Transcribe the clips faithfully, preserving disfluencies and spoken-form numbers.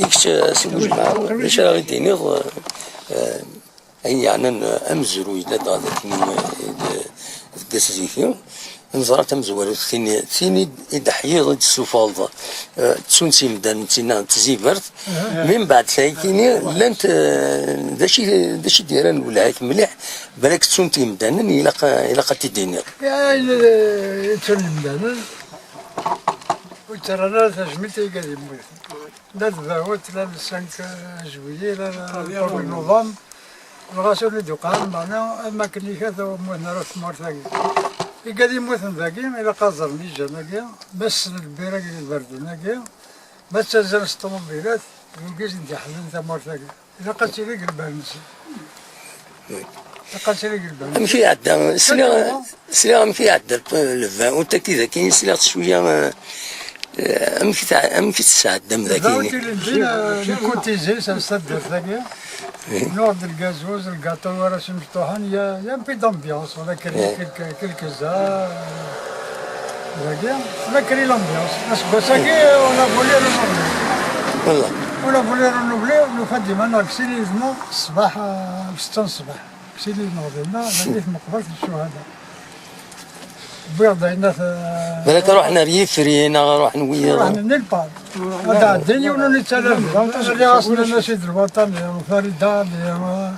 Kečč, eh, si Buǧemɛa, d acu ara ɣ-d-tiniḍ, eh, eh, ayen yeɛnan, eh, amezruy, ladɣa d akken, eh, d, deg ass zik-i, neẓra tamezwarut, tin, tin i d-, i d-ḥyiḍ, i d-tessufɣeḍ, eh, ttunt imdanen, tinna n tzibert, mi mbeɛd tayet-nni llant, eh, d acu i, d acu i d-yerran lwelha-k mliḥ, balak ttunt imdanen, ilaq, ilaq ad t-id-tiniḍ. Ayen, eh, yettun imdanen, ur ttarran ara tajmilt i yigad yemmuten. La d lbahut, la le cinq juillet, la, la le premier novembre. Lɣaci ur d-yuqɛen, meɛna am akken ikat ur mmuten ara ɣef tmurt-agi. Igad yemmuten dagi, ilaq ad ẓren ijan-agi, ma ssen lbir-agi d iberden-agi, ma ttazzalen s ṭumubilat, d wigi i d-iḥellen tamurt-agi. Ilaq ad tili deg lbal-nsen. Ilaq ad tili deg lbal-nsen. Amek i iɛedda? Sliɣ, sliɣ amek i iɛedda lbahut-agi dagi, sliɣ cwiya, eh, eh, amek i tɛ-, amek i tesɛeddam dagi? Lbahut ilindi, eh, les courtisés, s taddart-agi. Nuɣ-d lgazuz, lgaṭu, war ass imecṭuḥen, il y a, il y a un peu d'ambiance, on a créé quelques, quelques-uns, euh, dagi, on a créé l'ambiance. Aseggas-agi, on a voulu renouveler. Voilà. On a voulu renouveler, nufa-d iman-nneɣ deg Sidi Yedna, ṣṣbeḥ, euh, setta n ṣṣbeḥ. Deg Sidi Yedna dinna, dagi tmeqbert n ccuhada. Wwiɣ-d ayennat, euh, balak ruḥen ar Yifri, neɣ ruḥen wiyaḍ. Ruḥen nulle part. Ad ɛeddin, yiwen ur yettalal. Rriɣ-asen a Nacid Lwaṭani, Farida, euh,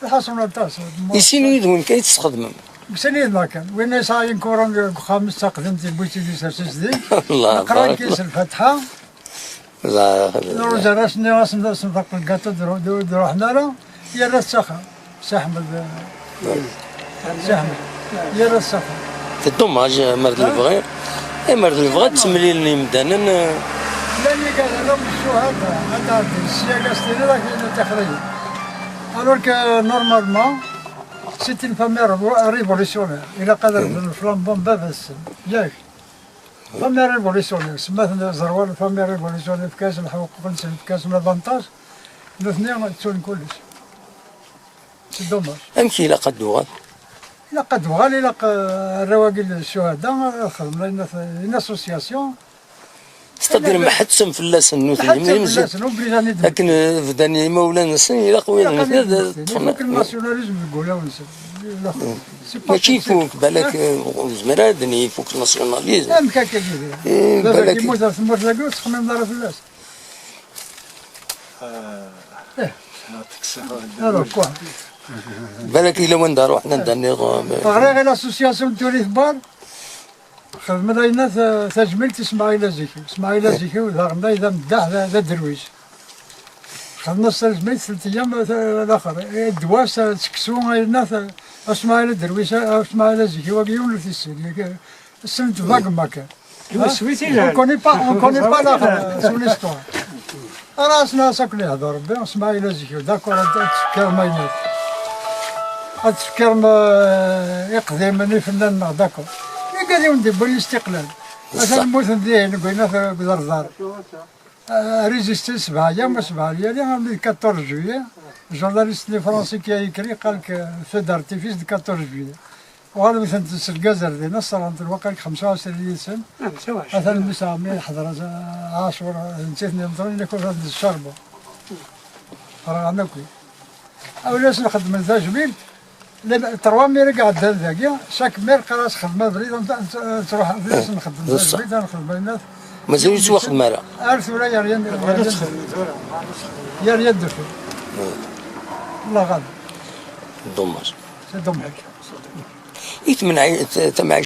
Lḥaṣun aṭas. I sin yid-wen kan i tesxedmem? Deg sin yid-neɣ kan. Win yesɛa inkuran deg uxxam-is d taqdimt, yewwi-tt-id isers-itt din. Allah neqra barak. Kan s Lfatiḥa. Allah. Nruza-as, nniɣ-asen d asenfaq n lgaṭu d-, d-, d-ruḥen ara, yerra-t s axxam. Si Ḥmed, eh, Si Ḥmed. Yerra-t s axxam. C'est dommage, mer d lebɣi. Eh, mer d lebɣi ad ttemlilen yimdanen, eh. Llan yigerdan am ccuhada, ad ɛeddin sya, ad s-tiniḍ akken ad tixriyin. Alors que, normalement, c'est une famille révo-, révolutionnaire. Ilaq ad refden le flambeau n baba-tsen. Yak. Famille révolutionnaire. Semmaten ẓerwal famille révolutionnaire, fkan-asen lḥuquq-nsen, fkan-asen l'avantage. Nutni ttun kullec. C'est dommage. Amek ilaq ad d-uɣal? Ilaq ad d-uɣal, ilaq, eh, arraw-agi n ccuhada, ad xedmen une, une association. C'est-à-dire, mḥettem fell-asen nutni, mḥettem fell-asen, obligé ad d-, akken, eh, bdan imawlan-nsen, ilaq wid nutni ad ṭṭfen. Ifuk le nationalisme deg wulawen-nsen. Ilaq. C'est pas possible. Mačči ifuk, balak, eh, ur nezmir ara ad d-nini ifuk le nationalisme. Amek akka, Yidir? Eh, baba-k balak yemmut ɣef tmurt-agi, ur tettxemmimeḍ ara fell-as. Eh. Alors, quoi? Balak yella wanda ruḥen, anda nniḍen. Ɣriɣ i l'association n Turit Bar, xedmen ayennat, eh, tajmilt i Smaɛil Azikiw. Smaɛil Azikiw daɣen d ameddaḥ, d, d aderwic. Xedmen-as tajmilt, tlata ayyam, eh, laxer. Eh, ddwa-s, eh, seksu, ayennat, eh, a Smaɛil Aderwic, a Smaɛil Azikiw, wagi yiwen ur t-issin. Ssnen-t vaguement kan. Hein? On connaît pas, on connaît pas la, son histoire. Alors, asen-as akk lehdur Rebbi, Smaɛil Azikiw, d'accord, ad, ad tfekkerem ayen. Ad tfekkerem, euh, iqdimen, ifennanen-nneɣ, d'accord. Igad yiwen d-iwwin listiqlal. Atan mmuten dihin, deg wayen deg uderḍar. Euh, résister sebɛa ayyam, sebɛa layali, armi d quatorze juillet, journaliste-nni français qui a écrit, qal-k, euh, feu d'artifice de quatorze juillet. Uɣalen-tent s lgaz ar din, aṣṣerrent lwaqil xemsa u ɛecrin yid-sen. Ah, xemsa u ɛecrin. Atan mmi-s ɛemmi yeḥḍer, ɛacur, d netta i ten-imeḍlen, yak uɣalen s ccerba. Ferɣen akk. Awlas nxeddmen tajmilt, llan trois mères i iɛeddan dagi, chaque mère qqar-as xdem abrid, ad, ad, ad truḥ, ad as-nxeddem tajmilt, ad nxeddem ayennat. Mazal ur yettwaxdem ara. Ar tura yeryan, yeryan, yeryan deffir. Allah ɣaleb. Dommage. C'est dommage. I temneɛ-, t-, tamɛict